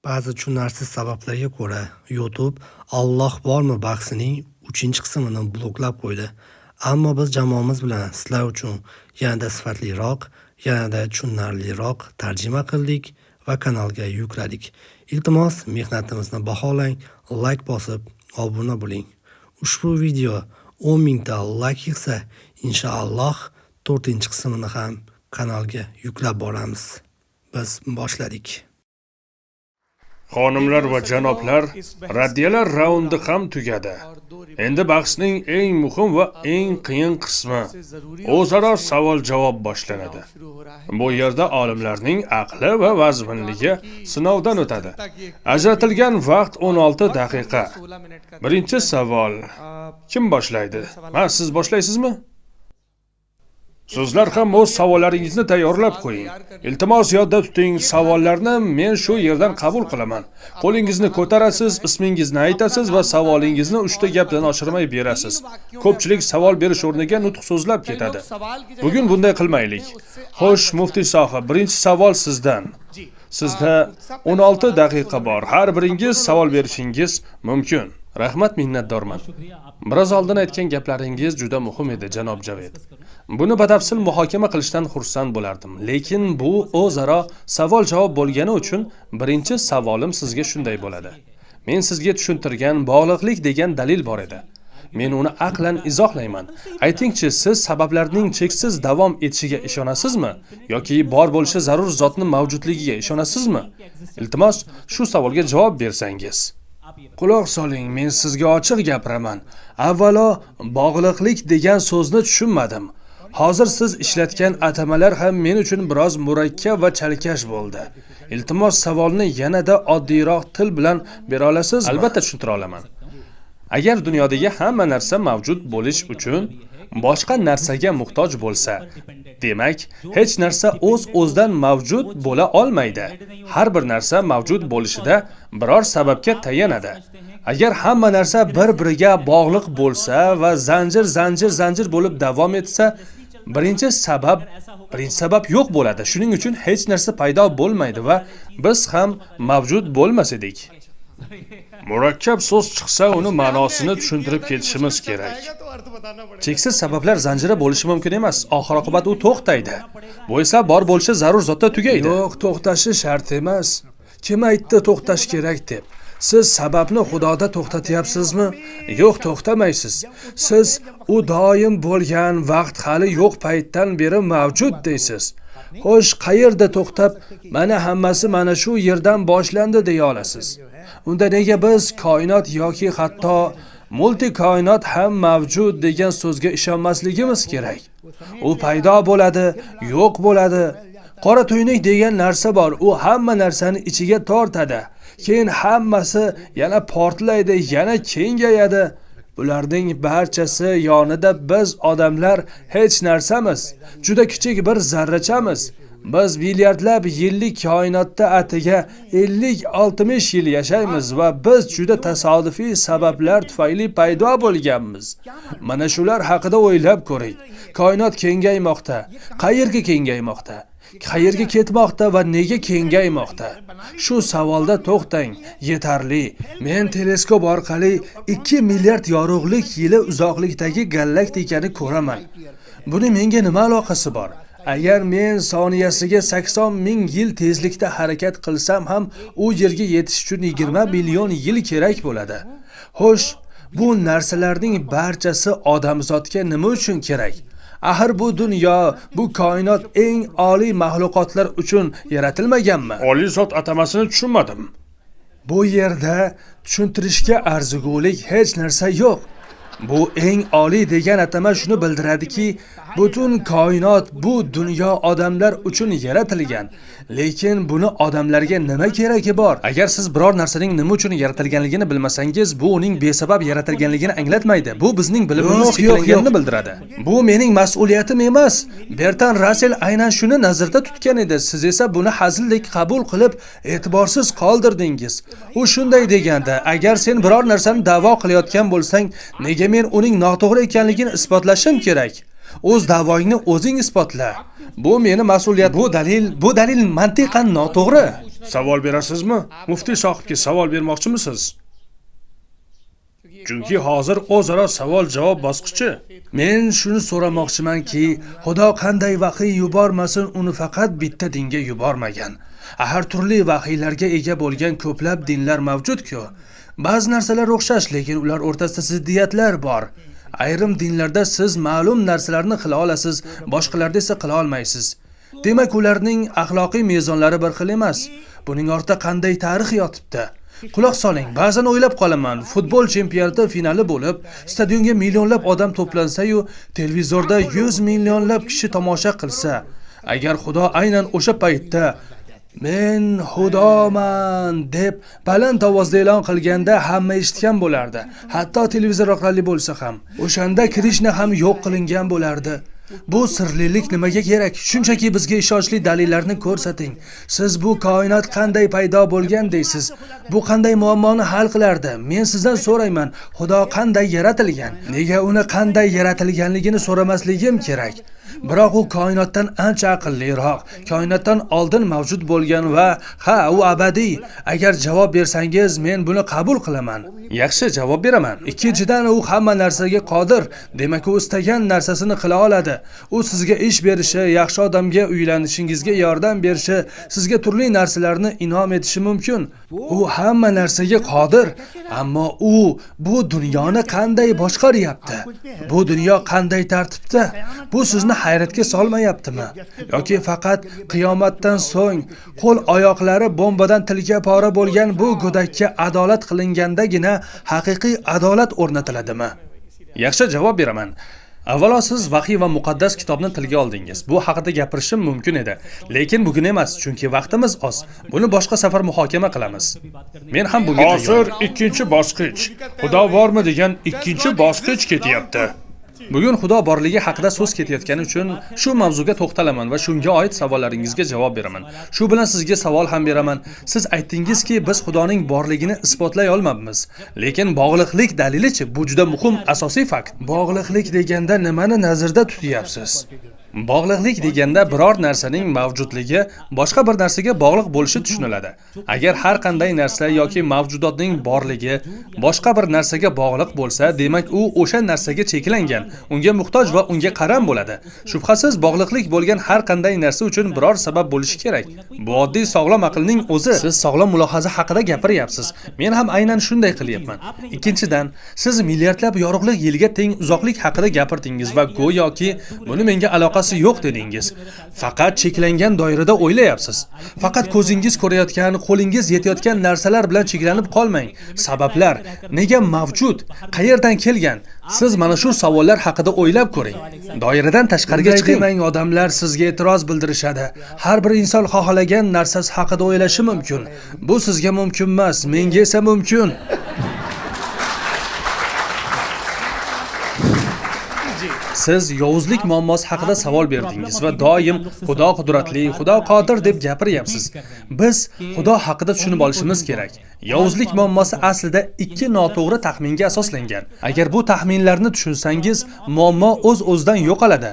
Ba'zi tushunarsiz sabablarga ko'ra YouTube "Alloh bormi" bahsining 3-qismini bloklab qo'ydi. Ammo biz jamoamiz bilan sizlar uchun yanada sifatliroq, yanada tushunarliroq tarjima qildik va kanalga yukladik. Iltimos, mehnatimizni baholang, layk bosib, obuna bo'ling. Ushbu video 10 mingta layk yig'sa, inshaalloh 4-qismini ham kanalga yuklab boramiz. Biz boshladik. Xonimlar va janoblar, raddiyalar raundi ham tugadi. Endi bahsning eng muhim va eng qiyin qismi o'zaro savol-javob boshlanadi. Bu yerda olimlarning aqli va vazminligi sinovdan o'tadi. Ajratilgan vaqt 16 daqiqa. Birinchi savol. Kim boshlaydi? Ha, siz boshlaysizmi? Sizlar ham o'z savollaringizni tayyorlab qo'ying. Iltimos, yodda tuting, savollarni men shu yerdan qabul qilaman. Qo'lingizni ko'tarasiz, ismingizni aytasiz va savolingizni 3 ta gapdan oshirmay berasiz. Ko'pchilik savol berish o'rniga nutq so'zlab ketadi. Bugun bunday qilmaylik. Xo'sh, muftiy sohib, birinchi savol sizdan. Sizda 16 daqiqa bor. Har biringiz savol berishingiz mumkin. Rahmat, minnatdorman. Biroz oldin aytgan gaplaringiz juda muhim edi, janob Javed. Buni batafsil muhokama qilishdan xursand bo'lardim. Lekin bu o'zaro savol-javob bo'lgani uchun birinchi savolim sizga shunday bo'ladi. Men sizga tushuntirgan bog'liqlik degan dalil bor edi. Men uni aqlan izohlayman. Aytingchi, siz sabablarning cheksiz davom etishiga ishonasizmi yoki bor bo'lishi zarur zotning mavjudligiga ishonasizmi? Iltimos, shu savolga javob bersangiz. Quloq soling, men sizga ochiq gapiraman. Avvalo, bog'liqlik degan so'zni tushunmadim. Hozir siz ishlatgan atamalar ham men uchun biroz murakkab va chalkash bo'ldi. Iltimos, savolni yanada oddiyroq til bilan bera olasizmi? Albatta tushuntira olaman. Agar dunyodagi hamma narsa mavjud bo'lish uchun boshqa narsaga muhtoj bo'lsa, demak, hech narsa o'z-o'zidan mavjud bo'la olmaydi. Har bir narsa mavjud bo'lishida biror sababga tayanadi. Agar hamma narsa bir-biriga bog'liq bo'lsa va zanjir zanjir zanjir bo'lib davom etsa, birinchi sabab yo'q bo'ladi. Shuning uchun hech narsa paydo bo'lmaydi va biz ham mavjud bo'lmas edik. Murakkab so'z chiqsa, uni ma'nosini tushuntirib ketishimiz kerak. Cheksiz sabablar zanjiri bo'lishi mumkin emas. Oxir oqibat u to'xtaydi. Bu esa bor bo'lishi zarur zotda tugaydi. Yo'q, to'xtashi shart emas. Kim aytdi to'xtash kerak deb? Siz sababni Xudoda to'xtatyapsizmi? Yo'q, to'xtamaysiz. Siz u doim bo'lgan, vaqt hali yo'q paytdan beri mavjud deysiz. Xo'sh, qayerda to'xtab, mana hammasi mana shu yerdan boshlandi deya olasiz? Unda nega biz koinot yoki hatto multi koinot ham mavjud degan so'zga ishonmasligimiz kerak? U paydo bo'ladi, yo'q bo'ladi. Qora tuynuk degan narsa bor, u hamma narsani ichiga tortadi. Keyin hammasi yana portlaydi, yana kengayadi. Bularning barchasi yonida biz odamlar hech narsamiz. Juda kichik bir zarrachamiz. Biz milliardlab yillik koinotda atiga 50-60 yil yashaymiz va biz juda tasodifiy sabablar tufayli paydo bo'lganmiz. Mana shular haqida o'ylab ko'ring. Koinot kengaymoqda. Qayerga kengaymoqda? Qayerga ketmoqda va nega kengaymoqda? Shu savolda to'xtang, yetarli. Men teleskop orqali 2 milliard yorug'lik yili uzoqlikdagi galaktikani ko'raman. Buni menga nima aloqasi bor? Agar men soniyasiga 80 ming yil tezlikda harakat qilsam ham, u yerga yetish uchun 20 million yil kerak bo'ladi. Xo'sh, bu narsalarning barchasi odamzodga nima uchun kerak? Axir bu dunyo, bu koinot eng oliy maxluqotlar uchun yaratilmaganmi? Oliy zot atamasini tushunmadim. Bu yerda tushuntirishga arzigulik hech narsa yo'q. Bu eng oliy degan atama shuni bildiradiki, butun koinot, bu dunyo odamlar uchun yaratilgan. Lekin buni odamlarga nima keragi bor? Agar siz biror narsaning nima uchun yaratilganligini bilmasangiz, bu uning besabab yaratilganligini anglatmaydi. Bu bizning bilimimiz Yo'q, yo'q, cheklanganini bildiradi. Bu mening mas'uliyatim emas. Bertrand Rassel aynan shuni nazarda tutgan edi. Siz esa buni hazildek qabul qilib, e'tiborsiz qoldirdingiz. U shunday deganda, agar sen biror narsani da'vo qilayotgan bo'lsang, nega men uning noto'g'ri ekanligini isbotlashim kerak? O'z da'voingni o'zing isbotla. Bu meni mas'uliyat. Bu dalil mantiqan noto'g'ri. Savol berasizmi? Muftiy sohibga savol bermoqchimisiz? Chunki hozir o'zaro savol-javob bosqichi. Men shuni so'ramoqchimanki, Xudo qanday vahiy yubormasin, uni faqat bitta dinga yubormagan. Har turli vahiylarga ega bo'lgan ko'plab dinlar mavjud-ku. Ba'zi narsalar o'xshash, lekin ular o'rtasida ziddiyatlar bor. Ayrim dinlarda siz ma'lum narsalarni qila olasiz, boshqalarda esa qila olmaysiz. Demak, ularning axloqiy mezonlari bir xil emas. Buning ortida qanday tarix yotibdi? Quloq soling, ba'zan o'ylab qolaman, futbol chempionati finali bo'lib, stadionga millionlab odam to'plansa-yu, televizorda 100 millionlab kishi tomosha qilsa, agar Xudo aynan o'sha paytda men Xudoman deb baland ovozda e'lon qilganda hamma eshitgan bo'lardi. Hatto televizor orqali bo'lsa ham. O'shanda Krishna ham yo'q qilingan bo'lardi. Bu sirlilik nimaga kerak? Shunchaki bizga ishonchli dalillarni ko'rsating. Siz bu koinot qanday paydo bo'lgan deysiz. Bu qanday muammoni hal qilardi? Men sizdan so'rayman, Xudo qanday yaratilgan? Nega uni qanday yaratilganligini so'ramasligim kerak? Biroq u koinotdan ancha aqlliroq, koinotdan oldin mavjud bo'lgan va ha, u abadiy. Agar javob bersangiz, men buni qabul qilaman. Yaxshi, javob beraman. Ikkinchidan, u hamma narsaga qodir. Demak, u istagan narsasini qila oladi. U sizga ish berishi, yaxshi odamga uylanishingizga yordam berishi, sizga turli narsalarni in'om etishi mumkin. U hamma narsaga qodir, ammo u bu dunyoni qanday boshqaryapti? Bu dunyo qanday tartibda? Bu sizni hayratga solmayaptimi? Yoki faqat qiyomatdan so'ng qo'l oyoqlari bombadan tilga pora bo'lgan bu go'dakka adolat qilingandagina haqiqiy adolat o'rnatiladimi? Yaxshi, javob beraman. Avvalo siz vahiy va muqaddas kitobni tilga oldingiz. Bu haqida gapirishim mumkin edi, lekin bugun emas, chunki vaqtimiz oz. Buni boshqa safar muhokama qilamiz. Men ham bunga Hozir tayyorman. ikkinchi bosqich. Xudo bormi degan ikkinchi bosqich ketyapti. Bugun Xudo borligi haqida so'z ketayotgani uchun shu mavzuga to'xtalaman va shunga oid savollaringizga javob beraman. Shu bilan sizga savol ham beraman. Siz aytdingizki, biz Xudoning borligini isbotlay olmabmiz. Lekin bog'liqlik dalilichi, bu juda muhim asosiy fakt. Bog'liqlik deganda nimani nazarda tutyapsiz? Bog'liqlik deganda biror narsaning mavjudligi boshqa bir narsaga bog'liq bo'lishi tushuniladi. Agar har qanday narsa yoki mavjudotning borligi boshqa bir narsaga bog'liq bo'lsa, demak u o'sha narsaga cheklangan, unga muhtoj va unga qaram bo'ladi. Shubhasiz, bog'liqlik bo'lgan har qanday narsa uchun biror sabab bo'lishi kerak. Bu oddiy sog'lom aqlning o'zi. Siz sog'lom mulohaza haqida gapiryapsiz. Men ham aynan shunday qilyapman. Ikkinchidan, siz milliardlab yorug'lik yilga teng uzoqlik haqida gapirdingiz va go'yoki buni menga aloqasi yo'q dedingiz. Faqat cheklangan doirada o'ylayapsiz. Faqat ko'zingiz ko'rayotgan, qo'lingiz yetayotgan narsalar bilan cheklanib qolmang. Sabablar nega mavjud, qayerdan kelgan? Siz mana shu savollar haqida o'ylab ko'ring. Doiradan tashqariga Bunday chiqing. demang, odamlar sizga e'tiroz bildirishadi. Har bir inson xohlagan narsasi haqida o'ylashi mumkin. Bu sizga mumkin emas, menga esa mumkin. Siz yovuzlik muammosi haqida savol berdingiz va doim Xudo qudratli, Xudo qodir deb gapiryapsiz. Biz Xudo haqida tushunib olishimiz kerak. Yovuzlik muammosi aslida ikki noto'g'ri taxminga asoslangan. Agar bu taxminlarni tushunsangiz, muammo o'z-o'zidan yo'qoladi.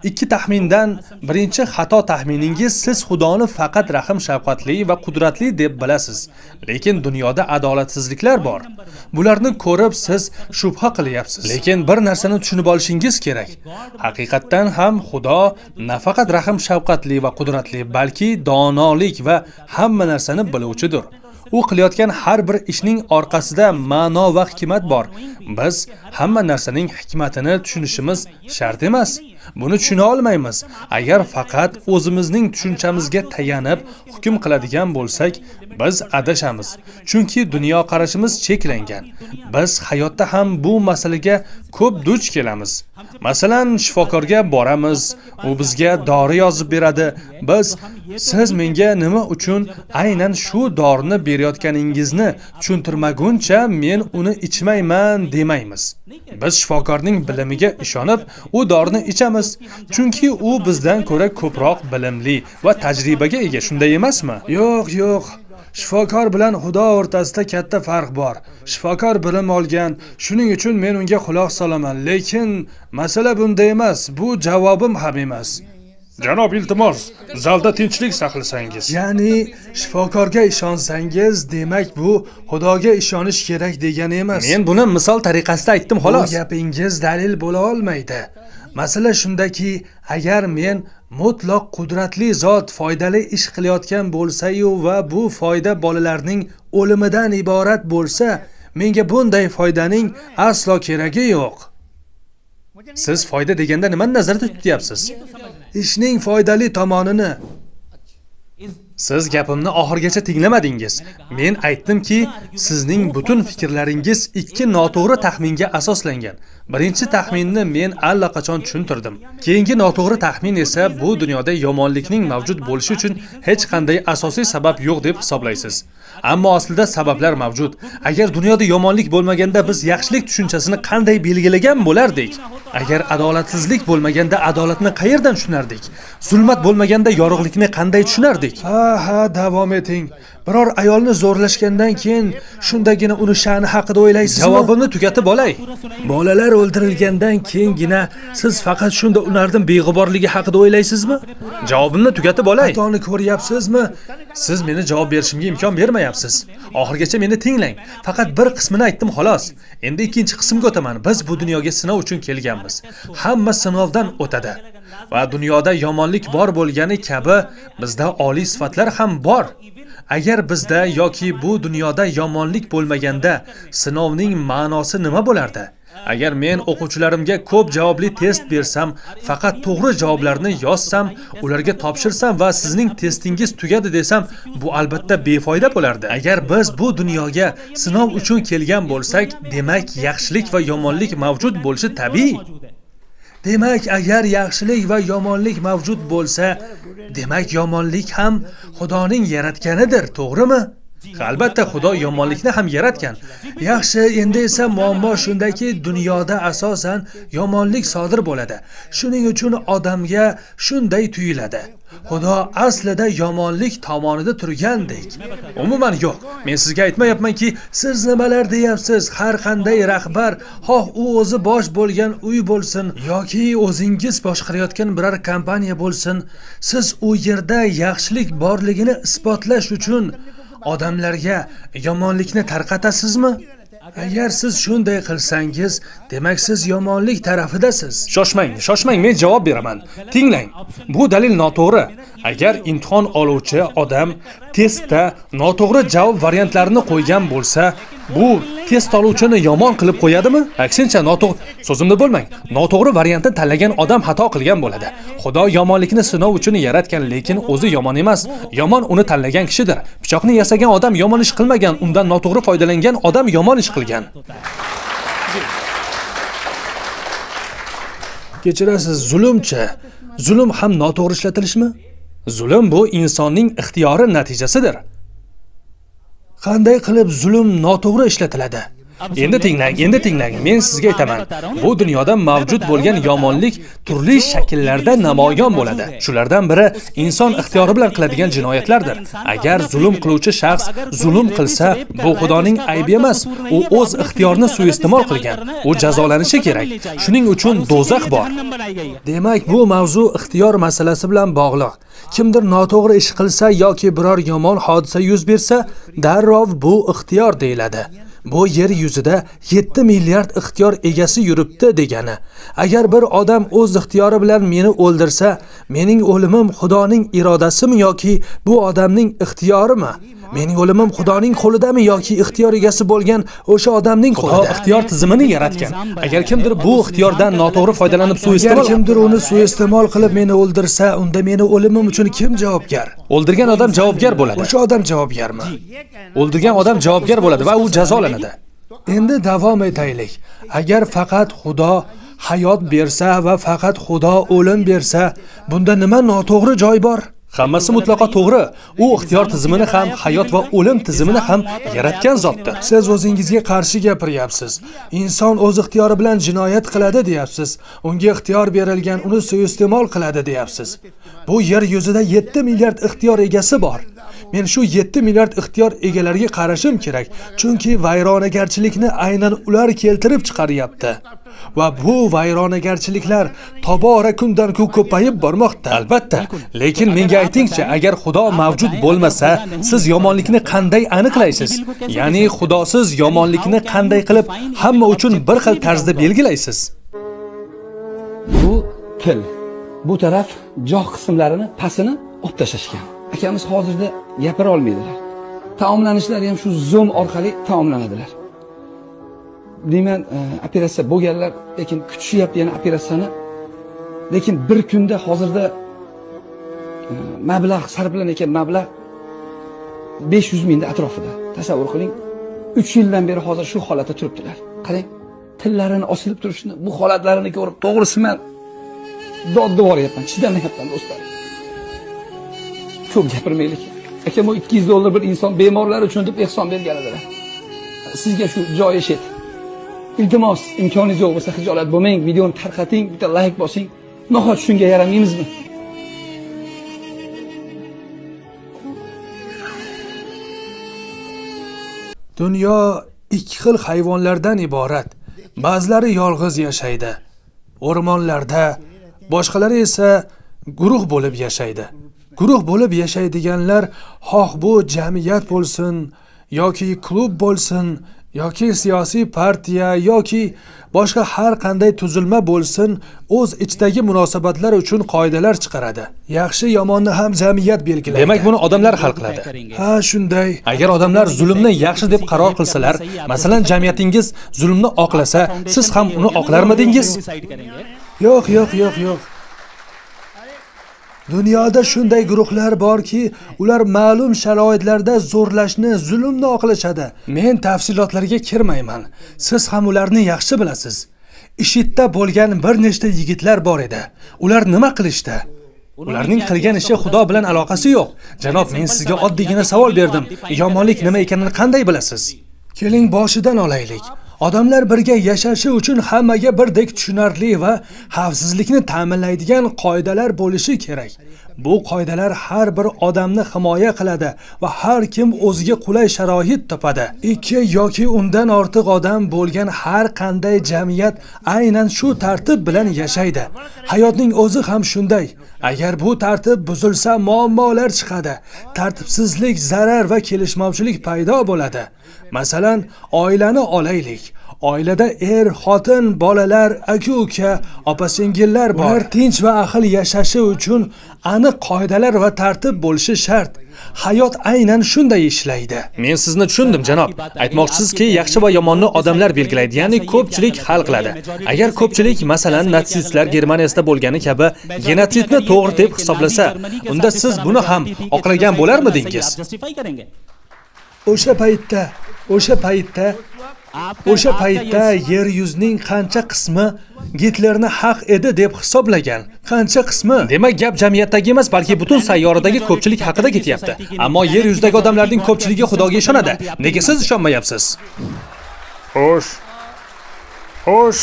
Ikki taxmindan birinchi xato taxminingiz, siz Xudoni faqat rahim shafqatli va qudratli deb bilasiz. Lekin dunyoda adolatsizliklar bor. Bularni ko'rib siz shubha qilyapsiz. Lekin bir narsani tushunib olishingiz kerak. Haqiqatdan ham Xudo nafaqat rahim shafqatli va qudratli, balki donolik va hamma narsani biluvchidir. U qilayotgan har bir ishning orqasida ma'no va hikmat bor. Biz hamma narsaning hikmatini tushunishimiz shart emas. Buni tushuna olmaymiz. Agar faqat o'zimizning tushunchamizga tayanib hukm qiladigan bo'lsak, biz adashamiz. Chunki dunyoqarashimiz cheklangan. Biz hayotda ham bu masalaga ko'p duch kelamiz. Masalan, shifokorga boramiz, u bizga dori yozib beradi. Biz, siz menga nima uchun aynan shu dorini berayotganingizni tushuntirmaguncha men uni ichmayman demaymiz. Biz shifokorning bilimiga ishonib, u dorini ichamiz, chunki u bizdan ko'ra ko'proq bilimli va tajribaga ega, shunday emasmi? Yo'q, yo'q. Shifokor bilan Xudo o'rtasida katta farq bor. Shifokor bilim olgan, shuning uchun men unga quloq solaman. Lekin masala bunda emas, bu javobim ham emas. Janob, iltimos, zalda tinchlik saqlasangiz. Ya'ni shifokorga ishonsangiz, demak bu Xudoga ishonish kerak degani emas. Men buni misol tariqasida aytdim, xolos. Bu gapingiz dalil bo'la olmaydi. Masala shundaki, agar men mutlaq qudratli zot foydali ish qilayotgan bo'lsa-yu va bu foyda bolalarning o'limidan iborat bo'lsa, menga bunday foydaning aslo keragi yo'q. Siz foyda deganda nimani nazarda tutyapsiz? Ishning foydali tomonini. Siz gapimni oxirigacha tinglamadingiz. Men aytdimki, sizning butun fikrlaringiz ikki noto'g'ri taxminga asoslangan. Birinchi taxminni men allaqachon tushuntirdim. Keyingi noto'g'ri taxmin esa bu dunyoda yomonlikning mavjud bo'lishi uchun hech qanday asosiy sabab yo'q deb hisoblaysiz. Ammo aslida sabablar mavjud. Agar dunyoda yomonlik bo'lmaganda biz yaxshilik tushunchasini qanday belgilagan bo'lardik? Agar adolatsizlik bo'lmaganda adolatni qayerdan tushunardik? Zulmat bo'lmaganda yorug'likni qanday tushunardik? Ha, ha, davom eting. Biror ayolni zo'rlashgandan keyin shundagina uni sha'ni haqida o'ylaysizmi? Javobimni tugatib olay. Bolalar o'ldirilgandan keyingina siz faqat shunda ularning beg'uborligi haqida o'ylaysizmi? Javobimni tugatib olay. Xatoni ko'ryapsizmi? Siz meni javob berishimga imkon bermayapsiz. Oxirigacha meni tinglang. Faqat bir qismini aytdim xolos. Endi ikkinchi qismga o'taman. Biz bu dunyoga sinov uchun kelganmiz. Hamma sinovdan o'tadi. Va dunyoda yomonlik bor bo'lgani kabi bizda oliy sifatlar ham bor. Agar bizda yoki bu dunyoda yomonlik bo'lmaganda sinovning ma'nosi nima bo'lardi? Agar men o'quvchilarimga ko'p javobli test bersam, faqat to'g'ri javoblarni yozsam, ularga topshirsam va sizning testingiz tugadi desam, bu albatta befoyda bo'lardi. Agar biz bu dunyoga sinov uchun kelgan bo'lsak, demak yaxshilik va yomonlik mavjud bo'lishi tabiiy. Demak, agar yaxshilik va yomonlik mavjud bo'lsa, demak yomonlik ham Xudoning yaratganidir, to'g'rimi? Albatta, Xudo yomonlikni ham yaratgan. Yaxshi, endi esa muammo shundaki, dunyoda asosan yomonlik sodir bo'ladi. Shuning uchun odamga shunday tuyuladi. Xudo aslida yomonlik tomonida turgandek. Umuman yo'q. Men sizga aytmayapmanki, siz nimalar deyapsiz? Har qanday rahbar, xoh u o'zi bosh bo'lgan uy bo'lsin yoki o'zingiz boshqarayotgan biror kompaniya bo'lsin, siz u yerda yaxshilik borligini isbotlash uchun odamlarga yomonlikni tarqatasizmi? Agar siz shunday qilsangiz, demak siz yomonlik tarafidasiz. Shoshmang, shoshmang, men javob beraman. Tinglang. Bu dalil noto'g'ri. Agar imtihon oluvchi odam testda noto'g'ri javob variantlarini qo'ygan bo'lsa, bu test oluvchini yomon qilib qo'yadimi? Aksincha, noto'g'ri, so'zimni bo'lmang. Noto'g'ri variantni tanlagan odam xato qilgan bo'ladi. Xudo yomonlikni sinov uchun yaratgan, lekin o'zi yomon emas. Yomon uni tanlagan kishidir. Pichoqni yasagan odam yomon ish qilmagan, undan noto'g'ri foydalangan odam yomon ish qilgan. Kechirasiz, zulmchi? Zulm ham noto'g'ri ishlatilishmi? Zulm bu insonning ixtiyori natijasidir. Qanday qilib zulm noto'g'ri ishlatiladi? Endi tinglang, endi tinglang. Men sizga aytaman. Bu dunyoda mavjud bo'lgan yomonlik turli shakllarda namoyon bo'ladi. Shulardan biri inson ixtiyori bilan qiladigan jinoyatlardir. Agar zulm qiluvchi shaxs zulm qilsa, bu Xudoning aybi emas. U o'z ixtiyorini suiiste'mol qilgan. U jazolanishi kerak. Shuning uchun do'zax bor. Demak, bu mavzu ixtiyor masalasi bilan bog'liq. Kimdir noto'g'ri ish qilsa yoki biror yomon hodisa yuz bersa, darrov bu ixtiyor deyiladi. Bu yer yuzida 7 milliard ixtiyor egasi yuribdi degani. Agar bir odam o'z ixtiyori bilan meni o'ldirsa, mening o'limim Xudoning irodasimi yoki bu odamning ixtiyorimi? Mening o'limim Xudoning qo'lidami yoki ixtiyor egasi bo'lgan o'sha odamning qo'lida? Xudo ixtiyor tizimini yaratgan. Agar kimdir bu ixtiyordan noto'g'ri foydalanib suiiste'mol, agar kimdir uni suiiste'mol qilib meni o'ldirsa, unda meni o'limim uchun kim javobgar? O'ldirgan odam javobgar bo'ladi. O'sha odam javobgarmi? O'ldirgan odam javobgar bo'ladi va u jazolanadi. Endi davom etaylik. Agar faqat Xudo hayot bersa va faqat Xudo o'lim bersa, bunda nima noto'g'ri joy bor? Hammasi mutlaqo to'g'ri. U ixtiyor tizimini ham, hayot va o'lim tizimini ham yaratgan zotdir. Siz o'zingizga qarshi gapiryapsiz. Inson o'z ixtiyori bilan jinoyat qiladi deyapsiz. Unga ixtiyor berilgan, uni suiiste'mol qiladi deyapsiz. Bu yer yuzida 7 milliard ixtiyor egasi bor. Men shu 7 milliard ixtiyor egalariga qarashim kerak, chunki vayronagarchilikni aynan ular keltirib chiqaryapti. Va bu vayronagarchiliklar tobora kundan kun ko'payib bormoqda. Albatta, lekin menga aytingchi, agar Xudo mavjud bo'lmasa, siz yomonlikni qanday aniqlaysiz? Ya'ni Xudosiz yomonlikni qanday qilib hamma uchun bir xil tarzda belgilaysiz? Bu til. Bu taraf joh qismlarini pasini olib tashlashgan. Akamiz hozirda gapira olmaydilar. Taomlanishlari ham shu Zoom orqali taomlanadilar. Deyman, operatsiya bo'lganlar, lekin kutishyapti yana operatsiyani. Lekin bir kunda hozirda mablag' sarflanayotgan mablag' 500 mingda atrofida. Tasavvur qiling, 3 yildan beri hozir shu holatda turibdilar. Qarang, tillarini osilib turishini, bu holatlarini ko'rib, to'g'risi men dod devoryapman, chidamayapman do'stlar. Ko'p gapirmaylik. Akam u $200 bir inson bemorlar uchun deb ehson bergan edilar. Sizga shu joyi shet. Iltimos, imkoningiz yo'q bo'lsa xijolat bo'lmang, videoni tarqating, bitta like bosing. Nahot shunga yaramaymizmi? Dunyo ikki xil hayvonlardan iborat. Ba'zilari yolg'iz yashaydi, o'rmonlarda, boshqalari esa guruh bo'lib yashaydi. Guruh bo'lib yashaydiganlar xoh bu jamiyat bo'lsin yoki klub bo'lsin yoki siyosiy partiya yoki boshqa har qanday tuzilma bo'lsin, o'z ichidagi munosabatlar uchun qoidalar chiqaradi. Yaxshi yomonni ham jamiyat belgilaydi. Demak, buni odamlar hal qiladi. Ha, shunday. Agar odamlar zulmni yaxshi deb qaror qilsalar, masalan, jamiyatingiz zulmni oqlasa, siz ham uni oqlarmidingiz? Yo'q, yo'q, yo'q, yo'q. Dunyoda shunday guruhlar borki, ular ma'lum sharoitlarda zo'rlashni, zulmni oqlashadi. Men tafsilotlarga kirmayman. Siz ham ularni yaxshi bilasiz. IShIDda bo'lgan bir nechta yigitlar bor edi. Ular nima qilishdi? Ularning qilgan ishi Xudo bilan aloqasi yo'q. Janob, men sizga oddiygina savol berdim. Yomonlik nima ekanini qanday bilasiz? Keling, boshidan olaylik. Odamlar birga yashashi uchun hammaga birdek tushunarli va xavfsizlikni ta'minlaydigan qoidalar bo'lishi kerak. Bu qoidalar har bir odamni himoya qiladi va har kim o'ziga qulay sharoit topadi. 2 yoki undan ortiq odam bo'lgan har qanday jamiyat aynan shu tartib bilan yashaydi. Hayotning o'zi ham shunday. Agar bu tartib buzilsa, muammolar chiqadi. Tartibsizlik, zarar va kelishmovchilik paydo bo'ladi. Masalan, oilani olaylik. Oilada er, xotin, bolalar, aka-uka, opa-singillar bor. Ular tinch va ahil yashashi uchun aniq qoidalar va tartib bo'lishi shart. Hayot aynan shunday ishlaydi. Men sizni tushundim, janob. Aytmoqchisizki, yaxshi va yomonni odamlar belgilaydi, ya'ni ko'pchilik hal qiladi. Agar ko'pchilik, masalan, natsistlar Germaniyasida bo'lgani kabi genotsidni to'g'ri deb hisoblasa, unda siz buni ham oqlagan bo'larmidingiz? O'sha paytda yer yuzining qancha qismi Gitlerni haq edi deb hisoblagan? Qancha qismi? Demak, gap jamiyatdagi emas, balki butun sayyoradagi ko'pchilik haqida ketyapti. Ammo yer yuzidagi odamlarning ko'pchiligi Xudoga ishonadi. Nega siz ishonmayapsiz? Xo'sh,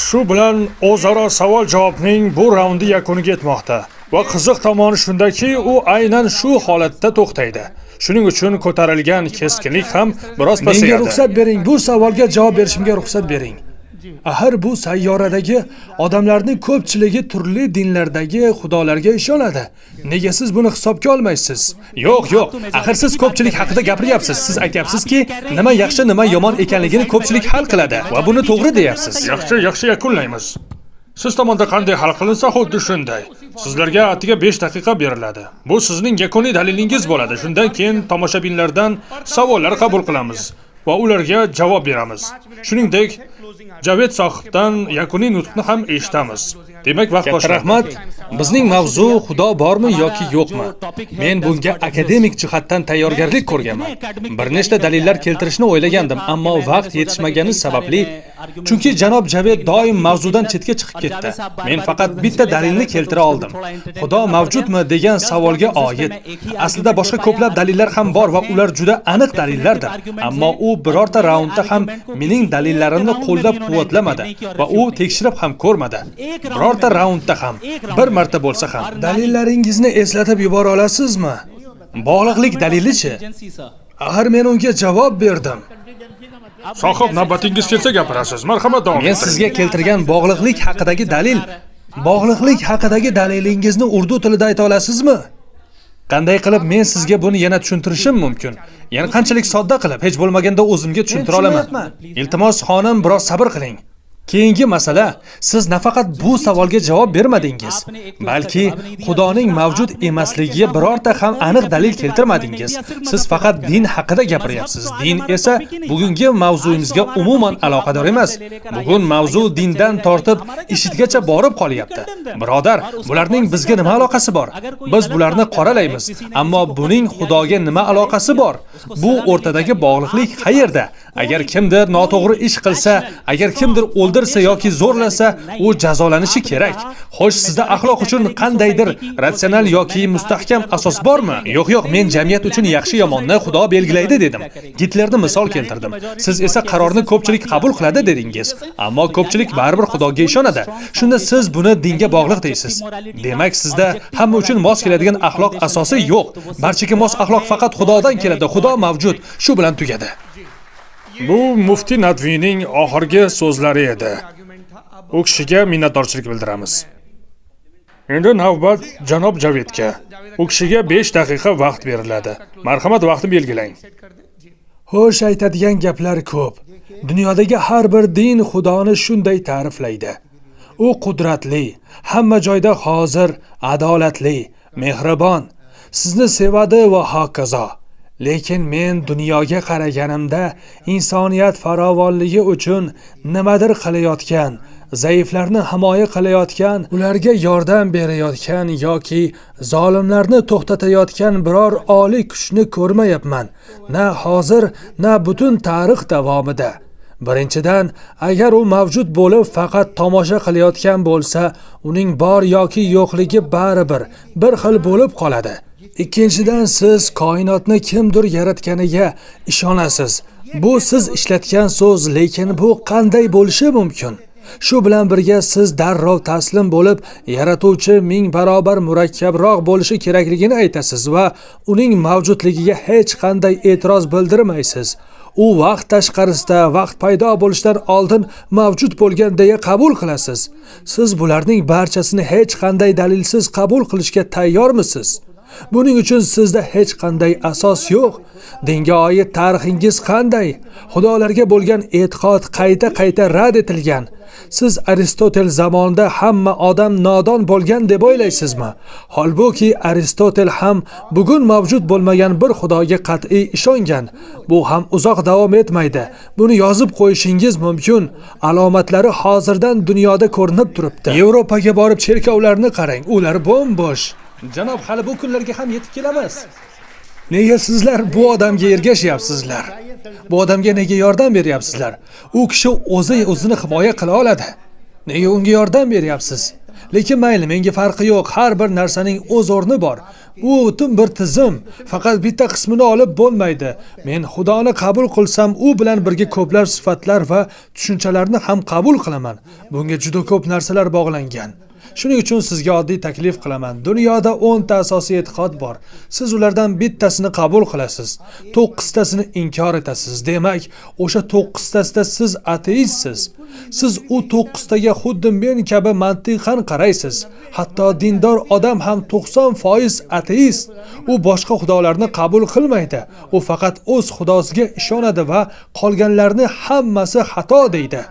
shu bilan o'zaro savol-javobning bu raundi yakuniga yetmoqda. Va qiziq tomoni shundaki, u aynan shu holatda to'xtaydi. Shuning uchun ko'tarilgan keskinlik ham biroz pasayadi. Menga ruxsat bering, bu savolga javob berishimga ruxsat bering. Axir bu sayyoradagi odamlarning ko'pchiligi turli dinlardagi xudolarga ishonadi. Nega siz buni hisobga olmaysiz? Yo'q, yo'q. Axir siz ko'pchilik haqida gapiryapsiz. Siz aytyapsizki, nima yaxshi, nima yomon ekanligini ko'pchilik hal qiladi va buni to'g'ri deyapsiz. Yaxshi, yaxshi, yakunlaymiz. Siz tomonda qanday hal qilinsa, xuddi shunday. Sizlarga atiga 5 daqiqa beriladi. Bu sizning yakuniy dalilingiz bo'ladi. Shundan keyin tomoshabinlardan savollar qabul qilamiz va ularga javob beramiz. Shuningdek, Javed sohibdan yakuniy nutqni ham eshitamiz. Demak, vaqt boshlandi. Rahmat. Bizning mavzu Xudo bormi yoki yo'qmi? Men bunga akademik jihatdan tayyorgarlik ko'rganman. Bir nechta dalillar keltirishni o'ylagandim, ammo vaqt yetishmagani sababli, chunki janob Javed doim mavzudan chetga chiqib ketdi. Men faqat bitta dalilni keltira oldim. Xudo mavjudmi degan savolga oid. Aslida boshqa ko'plab dalillar ham bor va ular juda aniq dalillardir. Ammo u birorta raundda ham mening dalillarimni qo'llab-quvvatlamadi va u tekshirib ham ko'rmadi. Birorta raundda ham, bir marta bo'lsa ham. Dalillaringizni eslatib yubora olasizmi? Bog'liqlik dalili-chi? Axir men unga javob berdim. Sohib, navbatingiz kelsa gapirasiz. Marhamat, davom Men ettiring. sizga keltirgan bog'liqlik haqidagi dalil, bog'liqlik haqidagi dalilingizni urdu tilida ayta olasizmi? Qanday qilib men sizga buni yana tushuntirishim mumkin? Yana qanchalik sodda qilib, hech bo'lmaganda o'zimga tushuntira olaman. Iltimos, xonim, biroz sabr qiling. Keyingi masala, siz nafaqat bu savolga javob bermadingiz, balki Xudoning mavjud emasligiga birorta ham aniq dalil keltirmadingiz. Siz faqat din haqida gapiryapsiz. Din esa bugungi mavzuyimizga umuman aloqador emas. Bugun mavzu dindan tortib IShIDgacha borib qolyapti. Birodar, bularning bizga nima aloqasi bor? Biz bularni qoralaymiz, ammo buning Xudoga nima aloqasi bor? Bu o'rtadagi bog'liqlik qayerda? Agar kimdir noto'g'ri ish qilsa, agar kimdir o'ldirsa yoki zo'rlasa, u jazolanishi kerak. Xo'sh, sizda axloq uchun qandaydir ratsional yoki mustahkam asos bormi? Yo'q, yo'q, men jamiyat uchun yaxshi yomonni Xudo belgilaydi dedim. Gitlerni misol keltirdim. Siz esa qarorni ko'pchilik qabul qiladi dedingiz. Ammo ko'pchilik baribir Xudoga ishonadi. Shunda siz buni dinga bog'liq deysiz. Demak, sizda hamma uchun mos keladigan axloq asosi yo'q. Barchaga mos axloq faqat Xudodan keladi. Xudo mavjud. Shu bilan tugadi. Bu Muftiy Nadviyning oxirgi so'zlari edi. U kishiga minnatdorchilik bildiramiz. Endi navbat janob Javedga. U kishiga 5 daqiqa vaqt beriladi. Marhamat, vaqtni belgilang. Xo'sh, aytadigan gaplar ko'p. Dunyodagi har bir din Xudoni shunday ta'riflaydi. U qudratli, hamma joyda hozir, adolatli, mehribon, sizni sevadi va hokazo. Lekin men dunyoga qaraganimda insoniyat farovonligi uchun nimadir qilayotgan, zaiflarni himoya qilayotgan, ularga yordam berayotgan yoki zolimlarni to'xtatayotgan biror oliy kuchni ko'rmayapman. Na hozir, na butun tarix davomida. Birinchidan, agar u mavjud bo'lib faqat tomosha qilayotgan bo'lsa, uning bor yoki yo'qligi baribir bir xil bo'lib qoladi. Ikkinchidan, siz koinotni kimdir yaratganiga ishonasiz. Bu siz ishlatgan so'z, lekin bu qanday bo'lishi mumkin? Shu bilan birga siz darrov taslim bo'lib, yaratuvchi 1000 barobar murakkabroq bo'lishi kerakligini aytasiz va uning mavjudligiga hech qanday e'tiroz bildirmaysiz. U vaqt tashqarisida, vaqt paydo bo'lishidan oldin mavjud bo'lgan deya qabul qilasiz. Siz bularning barchasini hech qanday dalilsiz qabul qilishga tayyormisiz? Buning uchun sizda hech qanday asos yo'q. Dinga oid tarixingiz qanday? Xudolarga bo'lgan e'tiqod qayta-qayta rad etilgan. Siz Aristotel zamonida hamma odam nodon bo'lgan deb o'ylaysizmi? Holbuki Aristotel ham bugun mavjud bo'lmagan bir xudoga qat'iy ishongan. Bu ham uzoq davom etmaydi. Buni yozib qo'yishingiz mumkin. Alomatlari hozirdan dunyoda ko'rinib turibdi. Yevropaga borib cherkovlarni qarang, ular bo'm-bo'sh. Janob, hali bu kunlarga ham yetib kelamiz. Nega sizlar bu odamga ergashyapsizlar? Bu odamga nega yordam beryapsizlar? U kishi o'zi o'zini himoya qila oladi. Nega unga yordam beryapsiz? Lekin mayli, menga farqi yo'q. Har bir narsaning o'z o'rni bor. Bu butun bir tizim. Faqat bitta qismini olib bo'lmaydi. Men Xudoni qabul qilsam, u bilan birga ko'plab sifatlar va tushunchalarni ham qabul qilaman. Bunga juda ko'p narsalar bog'langan. Shuning uchun sizga oddiy taklif qilaman. Dunyoda 10 ta asosiy e'tiqod bor. Siz ulardan bittasini qabul qilasiz, 9 tasini inkor etasiz. Demak, o'sha 9 tasida siz ateistsiz. Siz u 9 taga xuddi men kabi mantiqan qaraysiz. Hatto dindor odam ham 90% ateist. U boshqa xudolarni qabul qilmaydi. U faqat o'z xudosiga ishonadi va qolganlarni hammasi xato deydi.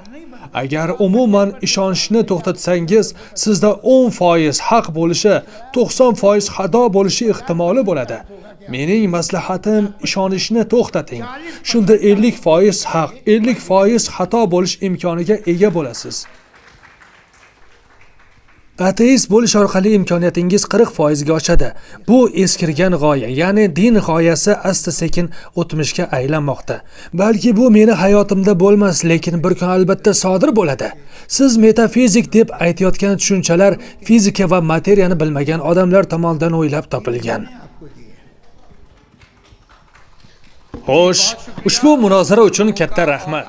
Agar umuman ishonishni to'xtatsangiz, sizda 10% haq bo'lishi, 90% xato bo'lishi ehtimoli bo'ladi. Mening maslahatim, ishonishni to'xtating. Shunda 50% haq, 50% xato bo'lish imkoniga ega bo'lasiz. Ateist bo'lish orqali imkoniyatingiz 40% ga oshadi. Bu eskirgan g'oya, ya'ni din g'oyasi asta-sekin o'tmishga aylanmoqda. Balki bu meni hayotimda bo'lmas, lekin bir kun albatta sodir bo'ladi. Siz metafizik deb aytayotgan tushunchalar fizika va materiyani bilmagan odamlar tomonidan o'ylab topilgan. Xo'sh, ushbu munozara uchun katta rahmat.